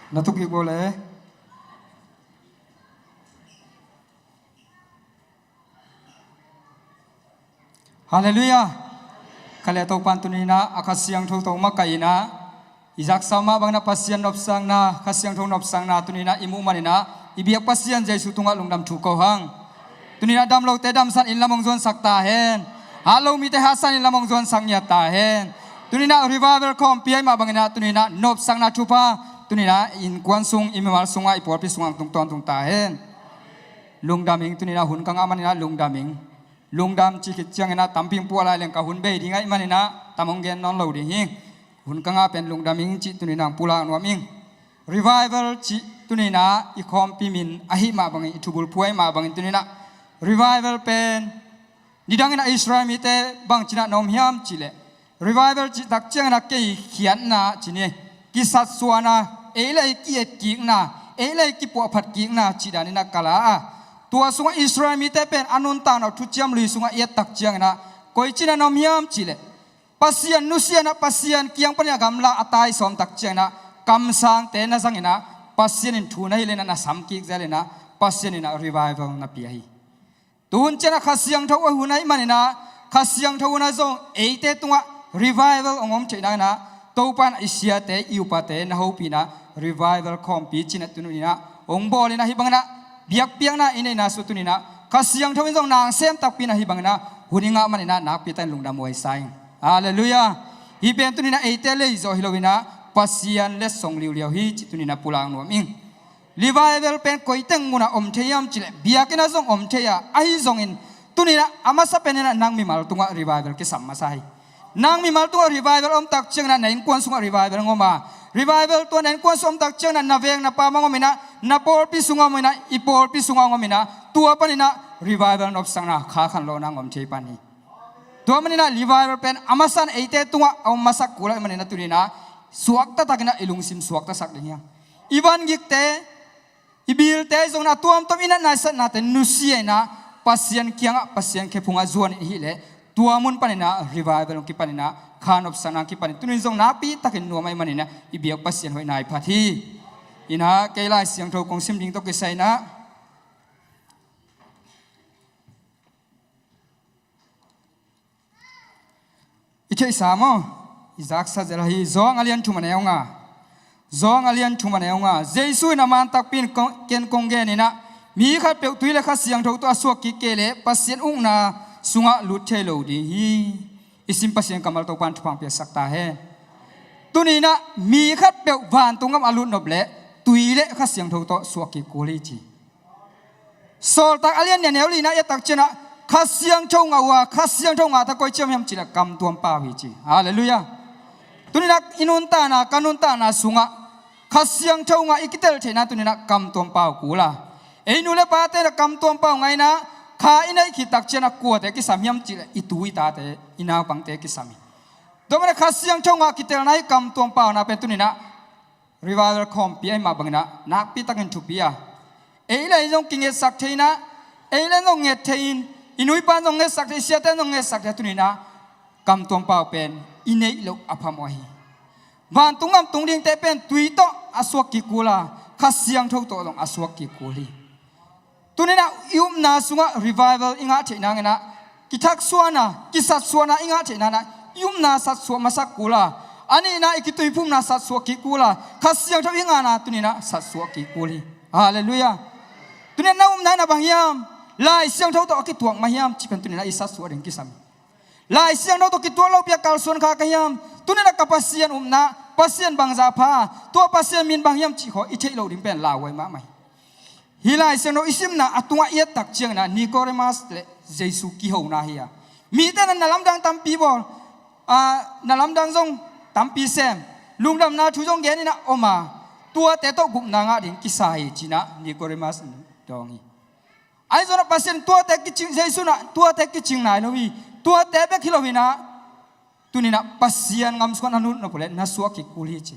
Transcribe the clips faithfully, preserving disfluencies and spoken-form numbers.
Na tuk kik bo le. Halleluiah. Ka le Topan tuni-in ah a Kha Siangtho tawh makaih in ah i zaksa mah bangin ah Pasian nopsakna, Kha Siangtho nopsakna tuni-in ah i muh manin ah i biak Pasian Jesu tungah lungdam thu ko hang. Tuni-in ah dam lote damsan in lam hong zuansak ta hen. Hat lo mite hatsan in lam hong zuansak ngiat ta hen. Tuni-in ah revival khawmpi ahih mah bangin ah tuni-in ah nopsakna thupha tuni-in ah innkuan sung, i mimal sungah, i pawlpi sungah hong tung tawntung ta hen. Lungdam ing. Tuni-in ah hun ka ngah manin ah lungdam ing. Lungdam cih khit ciangin ah tampi hong pua lai leng ka hun bei ding ahih manin ah tam hong gen nawn lo ding hi. Hun ka ngah pen lungdam ing cih tuni-in ah hong pulak nuam ing. Revival cih tuni-in ah i khawmpi min ahih mah bangin, i thubulphuh ahih mah bangin tuni-in ah revival pen nidangin ah Israel mite bangci-in ah na om hiam cih leh, revival cih tak ciangin ah kei khiatna ci ni, kisatsuahna, ei le ei ki-etkikna, ei le ei kipuahphatkikna cih danin ah ka la a, tua sungah Israel mite pen a nuntakna uh Thuciam Lui sungah i et tak ciangin ah koici-in ah na om hiam cih leh, Pasian nusia in ah Pasian kiang panin ah gamla a tai sawm tak ciangin ah kamsangte na zangin ah Pasian in thu na hilh in ah na sam kik zel in ah Pasian in ah revival na pia hi. Tuhun ciang ah Kha Siangtho a hun ahih manin ah Kha Siangtho hun ah zong eite tungah revival hong om theih nangin ah Topa in ah i siate, i upate na hopih in ah revival khawmpi ci-in ah tuni-in ah hong bawl in ah hih bangin ah biakpiakna i neihna sungah tuni-in ah Kha Siangtho in zong na hong sem takpi in ah hih bangin ah hun i ngah manin ah nakpi takin lungdam huai sa ing. Halleluiah. Hih pen tuni-in ah eite lei zawh hi lo-in ah Pasian letsong liuliau hi cih tuni-in ah pulak nuam ing. Revival pen koi teng munah om thei hiam cih leh biakinn ah zong om thei a, ahi zongin tuni-in ah a masa pen in ah nang mimal tungah revival kisam masa hi. Nang mimal tungah revival om tak ciangin ah na innkuan sungah revival hong om a, revival tua na innkuan sungah om tak ciangin ah na veng na pam ah hong om in ah, na pawlpi sungah hong om in ah, i pawlpi sungah hong om in ah, tua panin ah revival nopsakna, kha khanlawhna hong om thei pan hi. Tua manin ah revival pen a masa in eite tungah a om masak kul ahih manin ah tuni-in ah suakta takin ah i lungsim suaktasak ding hi hang. I vangikte, i bilte zong in ah a tuamtuam i natna i satnate nusia in ah Pasian kiangah, Pasian khephungah zuan in i hih leh tua mun panin ah revival hong kipan in ah kha nopsakna hong kipan in tuni-in zong nakpi takin nuam ahih manin ah i biak Pasian hoihna hi phat hi. In ah kei Lai Siangtho kong sim ding tawh kisai in ah i theihsa maw? I zaksa zel ahi. Johan a lian thum a neu nga. Johan a lian thum a neu nga. Jesu in a man takpi in kong, ken kong gen in ah, mi khatpeuh tui le Kha Siangtho tawh a suak kik kei leh Pasian ukna sungah lut thei lo ding hi. I sim Pasian kammal Topa in thupha hong piaksak ta hen. Tuni-in ah mi khatpeuh vantung gam a lut nop leh tui le Kha Siangtho tawh suak kik kul hi ci. Sawltak a lian nih a neu li-na i et tak ciangin ah Kha Siangtho ngah uh a, Kha Siangtho ngah tak koici om hiam cih leh kamtuam pau hi ci. Halleluiah. Tuni-in ah i nuntakna, ka nuntakna sungah Kha Siangtho ngah i kitel theihna tuni-in ah kamtuam pau kul a. Ei nu le pate in ah kamtuam pau ngah in ah kha i neih khit tak ciangin ah kuate kisam hiam cih leh i tu i tate, i naupangte kisam hi. Tua manin ah Kha Siangtho ngah kitelna hi kamtuam pauna pen tuni-in ah revival khawmpi ahih mah bangin ah nakpi takin thupi a, ei le ei zong kingetsak thei in ah, ei le ei zong nget thei in, i nu i pa in zong ngetsak thei, siate in zong ngetsak thei a, tuni-in ah kamtuam pau pen i neih loh a phamawh hi. Vantung gam tung dingte pen tui tawh a suak kik kul a, Kha Siangtho tawh zong a suak kik kul hi. Tuni-in ah i upna sungah revival i ngah theih nangin ah kithaksuahna, kisatsuahna i ngah theih nangin ah i upna satsuah masak kul a, a nihna i kituiphumna satsuah kik kul a, Kha Siangtho i ngahna tuni-in ah satsuah kik kul hi. Halleluiah. Tuni-in ah na upna in ah bang hiam? Lai Siangtho tawh a kituak mah hiam cih pen tuni-in ah i satsuah ding kisam hi. Lai Siangtho tawh kituak lopi a kalsuan kha ka hiam? Tuni-in ah ka Pasian upna, Pasian bangzah pha, tua Pasian min bang hiam cih khawng i theih loh ding pen lauhuai mahmah hi. Hih Lai Siangtho i simna a tungah i et tak ciangin ah Nicodemus le Jesu kihona hi a, mite in ah na lamdang tampi bawl, a, na lamdang zong tampi sem, lungdamna thu zong gen in ah om a, tuate tawh gupna ngah ding kisa hi ci-in ah Nicodemus in dawng hi. Ahi zongin ah Pasian tuate kicing, Jesu in ah tuate kicing nai lo hi. Tuate bek hi lo-in ah tuni-in ah Pasian gam sungah na lut nop uh leh na suak kik kul hi ci.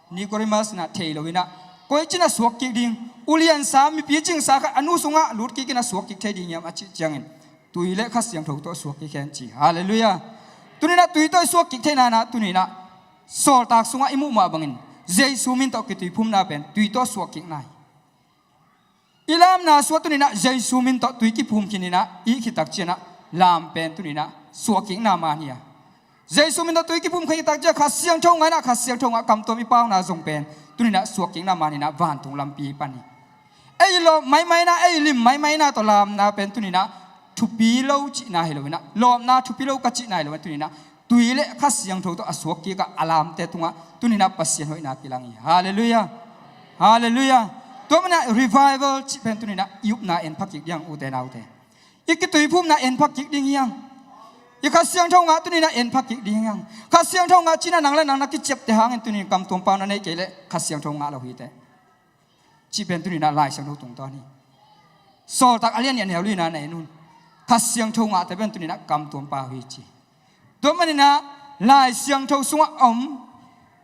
Nicodemus in ah thei lo-in ah koici-in ah suak kik ding, uliansa, mipi cingsa khat a nu sungah lut kik in ah suak kik thei ding hiam a cih ciangin tui le Kha Siangtho tawh suak kik hen ci. Halleluiah. Tuni-in ah tui tawh i suak kik theih nangin ah tuni-in ah sawltak sungah i muh mah bangin Jesu min tawh kituiphumna pen tui tawh suahkikna hi. I lamna sungah tuninah Jesu min tawh tui kiphum khininah i khit takcianah lam pen tuninah suahkikna man hi a. Jesu min tawh tui kiphum khit takcian Kha Siangtho ngahinah Kha Siangtho ngah kamtuam i pauna zong pen tuninah suahkikna maninah vantung lampi i pan hi. Ei lawp maimaina, ei lim maimaina tawh lamna pen tuninah thupi lo cihna hi loinah, lawpna thupi lo ka cihna hi loinah tuninah tui le Kha Siangtho tawh a suakkik a lamte tungah tuninah Pasian hoihna kilang hi. Halleluiah. Halleluiah. Tua maninah revival cih pen tuninah i upna en phakik ding ute naute. I kituiphumna en phakik ding hiang. I Kha Siangtho ngah tuninah en phakik ding hiang. Kha Siangtho ngah cinah nang le nang na kiciapte hangin tunin kamtuam pau na neih kei le Kha Siangtho ngah lo hiteh. Cih pen tuninah Lai Siangtho tungtawn hi. Sawltak a lian nih a neu lina na en un. Kha Siangtho ngahte pen tuninah kamtuam pau hi ci. Tua maninah Lai Siangtho sungah a om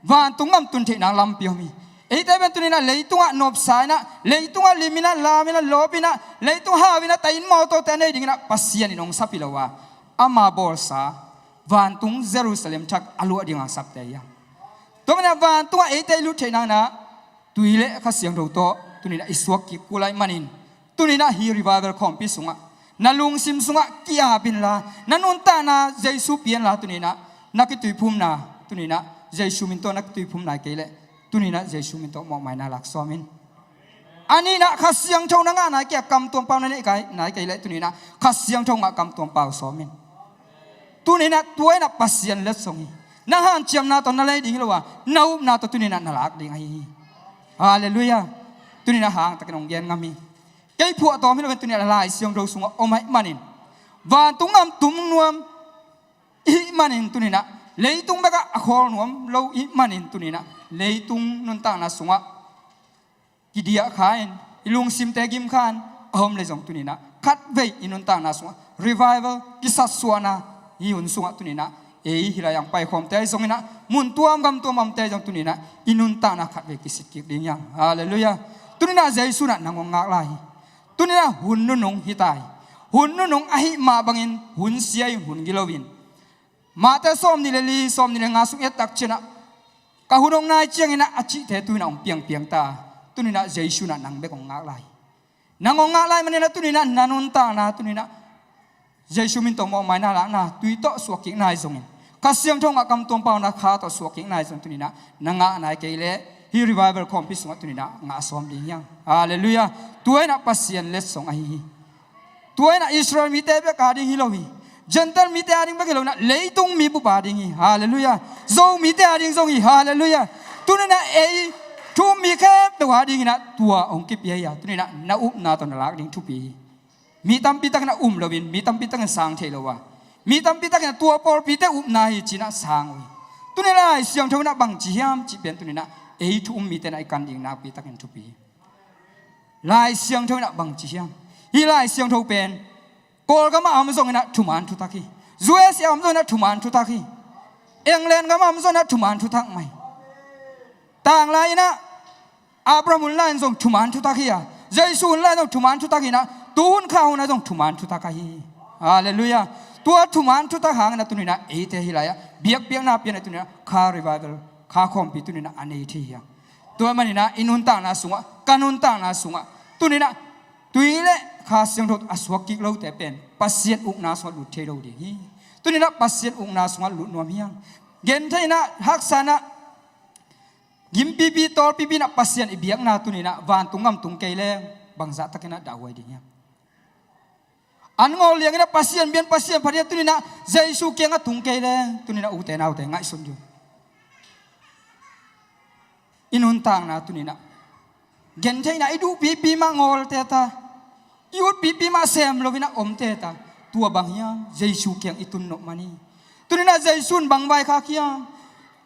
vantung gam tun theihna lampi om hi. Eite pen tuninah leitungah nopsa inah, leitungah liminah, laminah, lawpinah, leitung hauinah, tahin mawtawte a nei dinginah Pasian in hong sapih lo a, ama bawlsa vantung Jerusalem thak a luah dinga sapte hiang. Tua maninah vantungah eite i lut theih nanginah tui le Kha Siangtho tawh tuninah i suakkik kul ahih manin tuninah hih revival khawmpi sungah na lungsim sungah ki-ap inla, na nuntakna Jesu pia inla tuninah na kituiphumna tuninah Jesu min tawh na kituiphumna hi kei leh tuninah Jesu min tawh mawhmaina lak sawm in. A nihnah Kha Siangtho na ngah nai kei a kamtuam pau na neih kai nai kei leh tuninah Kha Siangtho ngah kamtuam pau sawm in. Tuninah tua inah Pasian letsong hi. Na hanciamna tawh na lei ding hi lo a, na upna tawh tuninah na lak ding ahi hi. Halleluiah. Tuninah hangtakin hong gen ngam hi. Kei phuahtawm hi loin tuninah Lai Siangtho sungah om ahih manin vantung gam tum nuam ihih manin tuninah leitung bekah a khawl nuam lo ihih manin tuninah leitung nuntakna sungah kidiah kha in, i lungsimte gim kha in a om le zong tuninah khatvei i nuntakna sungah revival kisatsuahna hih hun sungah tuninah ei hilai ang paikhawmte ahi zonginah mun tuam gam tuam a omte ahi zong tuninah i nuntakna khatvei kisikkik ding hiang. Halleluiah. Tuninah Jesu nah nang hong ngak lai hi. Tuninah hun nunung hita hi. Hun nunung ahih mah bangin hun sia in hun gilo in Mate sawmnih le li, sawmnih le nga sung i et takcianah ka hun hong nai cianginah a cihte tuinah hong piangpiang ta. Tuninah Jesu nah nang bek hong ngak lai. Nang hong ngak lai maninah tuninah na nuntakna tuninah Jesu min tawh mawhmaina lakna tui tawh suakkikna ahi zongin Kha Siangtho ngah kamtuam pauna Kha tawh suakkikna ahi zongin tuninah na ngah nai kei leh hih revival khawmpi sungah tuninah ngah sawm ding hiang. Halleluiah. Tua inah Pasian letsong ahi hi. Tua inah Israel mite bek a ding hi lo hi. Gentile mite a ding bek hi lo inah leitung mi bup a ding hi. Halleluiah. Zo mite a ding zong hi. Halleluiah. Tuninah ei thu um mi khempeuh a dinginah tua hong kipia hi a, tuninah na upna tawh na lak ding thupi hi. Mi tampi takinah um loin mi tampi takin sang thei lo a, mi tampi takinah tua pawlpite upna hi cinah sang uh hi. Tuninah Lai Siangtho inah bangci hiam cih pen tuninah ei thu um mite inah i kan ding nakpi takin thupi hi. Lai Siangtho inah bangci hiam? Hih Lai Siangtho pen Kawlgamah a om zonginah thuman thutak hi. U S A a om zonginah thuman thutak hi. England gamah a om zonginah thuman thutak mai. Tanglai inah Abraham hun lai in zong thuman thutak hi a, Jesu hun lai in zong thuman thutak hinah, tu hun kha hunah zong thuman thutak ahi hi. Halleluiah. Tua thuman thutak hanginah tuninah eite hih lai-ah biakpiakna pianah tuninah Kha revival, Kha khawmpi tuninah a nei thei hi a. Tua maninah i nuntakna sungah, ka nuntakna sungah tuninah tui le Kha Siangtho a suak kik lote pen Pasian ukna sungah lut thei lo ding hi. Tuninah Pasian ukna sungah lut nuam hiang. Genthei inah, haksa inah, gimpipi tawlpipi inah Pasian i biakna tuninah vantung gam tung kei leng bangzah takinah dahhuai ding hiam? An ngawl lianginah Pasian biak, Pasian phat inah tuninah Jesu kiangah tung kei leng tuninah ute naute ngaihsun ding. I nuntakna tuninah genthei inah i duhpipi mah ngawlte ta, i utpipi mah sem loinah omte ta, tua bang hiam? Jesu kiang i tun nop man hi. Tuninah Jesu in bang vaikhak hiam?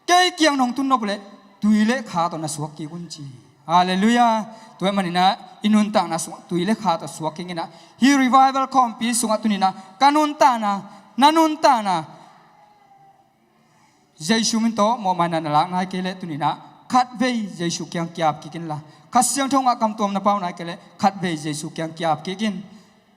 Kei kiang nong tun nop leh tui le Kha tawh na suak kik un ci. Halleluiah. Tua ahih maninah i nuntakna sungah tui le Kha tawh suak kik inah hih revival khawmpi sungah tuninah ka nuntakna, na nuntakna Jesu min tawh mawhmaina na lak nai kei leh tuninah khatvei Jesu kiang ki-ap kik inla, Kha Siangtho ngah kamtuam na pau nai kei leh khatvei Jesu kiang ki-ap kik in.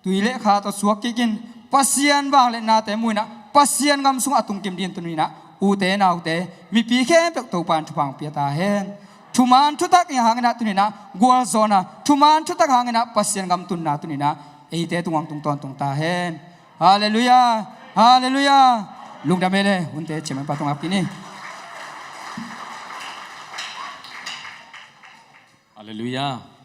Tui le Kha tawh suak kik in. Pasian vangliatnate mu inah Pasian gam sungah a tungkim dingin tuninah ute naute, mipi khempeuh Topa in thupha hong pia ta hen. Thuman thutak i hangin ah tuni-in ah gualzawhna, thuman thutak hangin ah Pasian gam tunna tuni-in ah eite tungah hong tung tawntung ta hen. Halleluiah. Halleluiah. Lungdam ei le, hunte Chairman pa tungah ap kik ni. Halleluiah.